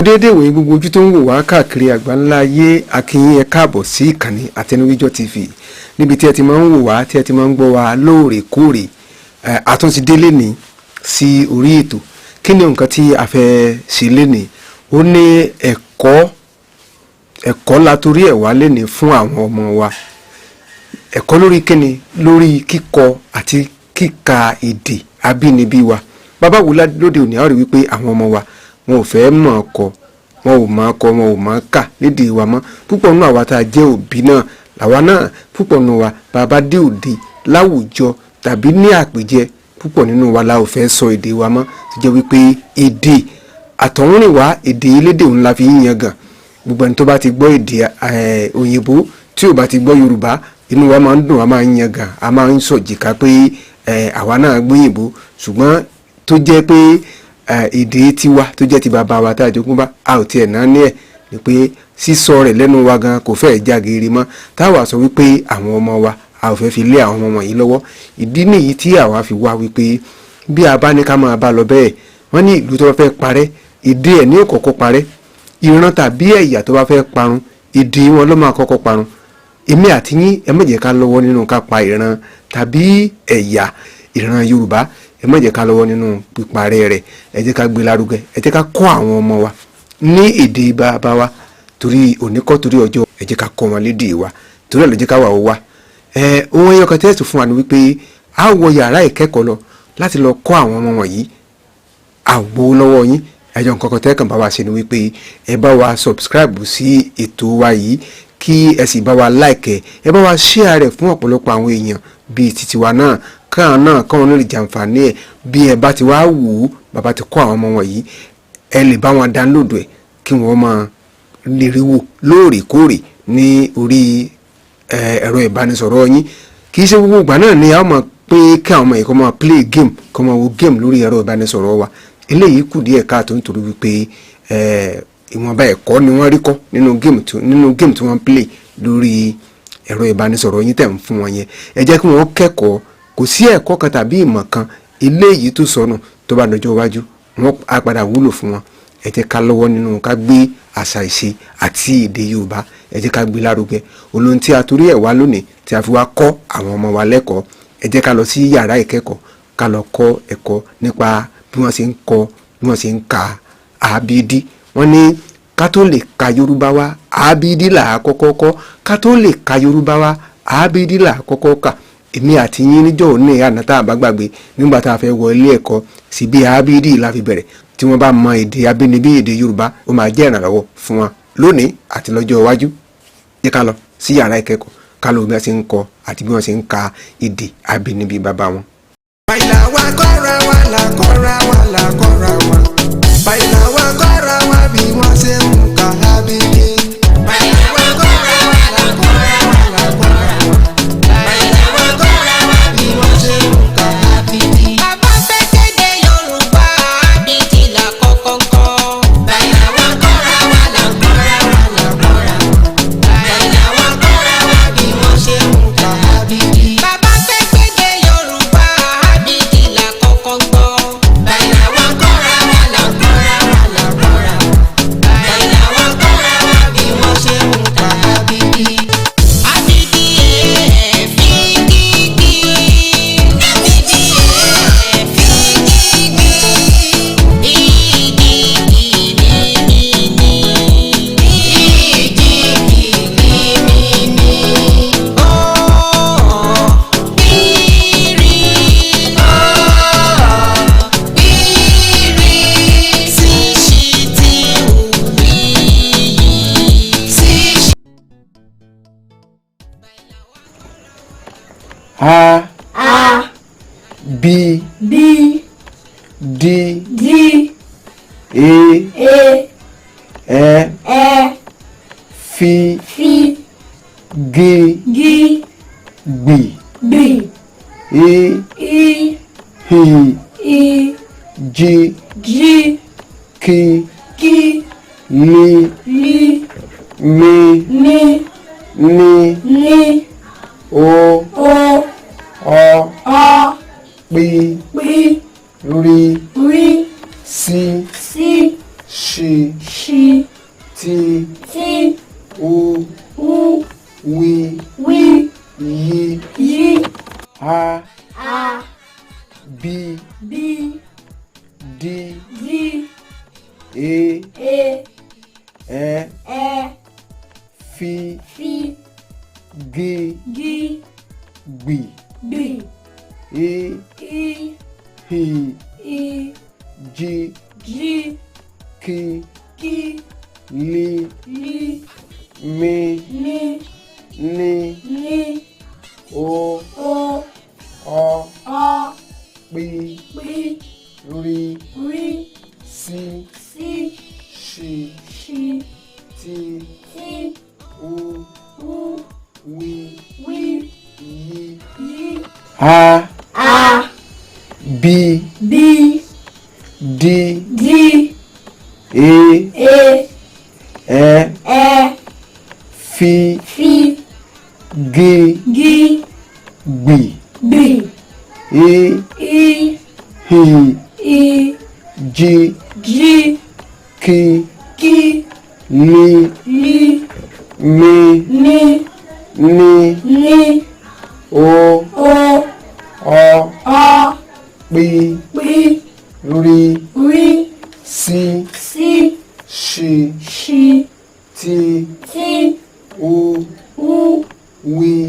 Déédéé wòye, gbogbo ojú tó ń wò wá káàkiri àgbáńlá ayé, a kí yín, ẹ káàbọ̀ sí ìkànnì Àtẹnuwíjọ́ TV, níbi tí ẹ ti máa ń wò wá, tí ẹ ti máa ń gbọ́ wá lóòrèkóòrè. A tún ti délé ní sí orí ètò. Kí ni nǹkan tí a fẹ́ ṣe lénìí? Ó ní ẹ̀kọ́, ẹ̀kọ́ la torí ẹ̀ wá lénìí fún àwọn ọmọ wa. Ẹ̀kọ́ lórí kíni? Lórí kíkọ àti kíka èdè abínibí wa. Bàbá wo lóde òní, a ó rí wípé àwọn ọmọ wa, wọn ò fẹ́ mọ̀ ọ́ kọ, wọn ò mọ̀ ọ́ kọ, wọn ò mọ̀ ọ́ kà lédè wa mọ́. Púpọ̀ nínú àwa tá a jẹ́ òbí náà, làwa náà, púpọ̀ nínú wa, bàbá dé òde láwùjọ tàbí ní àpèjẹ, púpọ̀ nínú wa la ò fẹ́ sọ èdè wa mọ́, tó jẹ́ wípé èdè àtọ̀húnrìnwá, èdè elédè òun la fi ń yangàn. Gbogbo ẹni tó bá ti gbọ́ èdè òyìnbó, tí ò bá ti gbọ́ Yorùbá, inú wa máa ń dùn, a máa ń yangàn, a máa ń sọ̀jìká pé àwa náà gbóyìnbó. Ṣùgbọ́n tó jẹ́ pé èdè tiwa, tó jẹ́ ti bàbá wa tá a jogún bá, a ò tiẹ̀ náà ní ẹ̀ ni pé sísọ rẹ̀ lẹ́nu wa gan kò fẹ́ẹ̀ já geere mọ́. Táwa sọ wípé àwọn ọmọ wa, a ò fẹ́ fi lé àwọn ọmọ wọ̀nyí lọ́wọ́. Ìdí nìyí tí àwa fi wá wípé bí a bá ní ká máa bá lọ bẹ́ẹ̀, wọ́n ní ìlú tó bá fẹ́ parẹ́, èdè ẹ̀ ní ó kọ́kọ́ parẹ́. Ìran tàbí ẹ̀yà tó bá fẹ́ parun, èdè wọn ló máa kọ́kọ́ parun. Èmi àti yín, ẹ má jẹ́ ká lọ́wọ́ nínú ká pa ìran tàbí ẹ̀yà ìran Yorùbá. Ẹ má jẹ́ ká lọ́wọ́ nínú píparẹ́ rẹ̀. Ẹ jẹ́ ká gbé lárugẹ. Ẹ jẹ́ ká kọ́ àwọn ọmọ wa ní èdè bàbá wa, torí òní kọ́, torí ọjọ́. Ẹ jẹ́ ká kọ́ wọn lédè wa, torí ẹ̀ ló jẹ́ ká wà ó wá. Ẹ ohun ẹyọ kan tẹ́sí fún wa ni wípé a wọ yàrá ìkẹ́kọ̀ọ́ lọ láti lọ kọ́ àwọn ọmọ wọ̀nyí. Àgbo lọ́wọ́ yín, ẹjọ́ nǹkan kan tẹ́kàn bá wa ṣe ni wípé ẹ bá wa subscribe sí ètò wa yìí, kí ẹ sì bá wa like, ẹ bá wa share rẹ̀ fún ọ̀pọ̀lọpọ̀ àwọn èèyàn bíi titi wa náà, káà náà káwọn lè jàǹfààní ẹ̀. Bí ẹ bá ti wá wò ó, bàbá ti kọ́ àwọn ọmọ wọ̀nyí, ẹ lè bá wọn download ẹ̀ kí wọ́n máa lè rí wò lóòrèkóòrè ní orí ẹ̀rọ ìbánisọ̀rọ̀ yín. Kì í ṣe gbogbo ìgbà náà ni a mọ̀ pé kí àwọn ọmọ yìí kó máa play game, kó máa wo game lórí ẹ̀rọ ìbánisọ̀rọ̀ wa. Eléyìí kù díẹ̀ káàtó, nítorí wípé ìwọ̀nba ẹ̀kọ́ ni wọ́n rí kọ́ nínú game tí wọ́n play lórí ẹ̀rọ ìbánisọ̀rọ̀ yín tẹ̀ ń fún wọn yẹn. Ẹ jẹ́ kí wọ́n kẹ́kọ̀ọ́. Kò sí ẹ̀kọ́ kan tàbí ìmọ̀ kan eléyìí tó sọnù, tó bá dọjọ́ iwájú, wọ́n á padà wúlò fún wọn. Ẹ jẹ́ ká lọ́wọ́ nínú ká gbé àṣà, ìṣe àti èdè Yorùbá, ẹ jẹ́ ká gbé lárugẹ. Olóhun tí a torí ẹ̀ wá lónìí tí a fi wá kọ́ àwọn ọmọ wa lẹ́kọ̀ọ́. Ẹ jẹ́ ká lọ sí yàrá ìkẹ́kọ̀ọ́, ká lọ kọ́ ẹ̀kọ́ nípa bí wọ́n ṣe ń kọ, bí wọ́n ṣe ń ka àbídí. Wọ́n ní ká tó lè ka Yorùbá wa, àbídí là á kọ́kọ́ kọ́. Ká tó lè ka Yorùbá wa, àbídí là á kọ́kọ́ kà. Èmi àti yín, níjọ́ òní àná, tá a bá gbàgbé, nígbà tá a fẹ́ wọ ilé ẹ̀kọ́ sí, bí àbídí la fi bẹ̀rẹ̀. Tí wọ́n bá mọ èdè abínibí, èdè Yorùbá, ó máa jẹ́ ìrànlọ́wọ́ fún wọn lónìí àti lọ́jọ́ iwájú. Jẹ́ ká lọ sí yàrá ìkẹ́kọ̀ọ́, ká lọ bí wọ́n ṣe ń kọ àti bí wọ́n ṣe ń ka èdè abínibí bàbá wọn. Bàìlà wa kọ́ra wa là kọ́ra wa là kọ́ra wa. Bàìlà wa kọ́ra wa bí wọ́n ṣe ń kà ábídí. Bàìlà wa kọ́ra wa là kọ́ra wa là kọ́ra wa. Bàìlà wa kọ́ra wa bí wọ́n ṣe ń kà ábídí. Bàbá fẹ́ kéde Yorùbá, àbídí là kọ́kọ́ kọ́. Bàìlà wa kọ́ra wa là kọ́ra wa là kọ́ra wa. Bàìlà wa kọ́ra wa bí wọ́n ṣe ń kà ábídí. Bàbá fẹ́ kéde Yorùbá, àbídí là kọ́kọ́ gbọ́. Bàìlà wa kọ́ra wa là kọ́ra wa là kọ́ra wa. Bàìlà wa kọ́ra wa bí wọ́n ṣe ń kà ábídí. Ábídí ẹ̀ fi kíkí. Ábídí ẹ̀ fi kíkí. Ìdí ìdí ní ní. Ìdí ìdí ní ní. Ó bírí ó bírí sí ṣì tí wù mí sí ṣì. A A B B D D E E Ẹ Ẹ F F G G B B I I H I J J K K L L M M N N O O Ọ Ọ P P R R S S Ṣ Ṣ. U, U, W, W, Y, Y, A, A, B, B, D, D, E, E, Ẹ, Ẹ, F, F, G, G, B, B, I, I, H, I, J, J, K, K, L, L, M, M, N, N, O, O, Ọ, Ọ, P, P, R, R, S, S, Ṣ, Ṣ, T, T, U, U, W, W, Y, Y, A, A, B, B, D, D, E, E, Ẹ, Ẹ, F, F, G, G, B, B, I, I, H, I, J, J, K, K, L, L, M, M, N, N, O, O, Ọ, Ọ, P, P, R, R, S, S, Ṣ, Ṣ, T, T, U, U, W,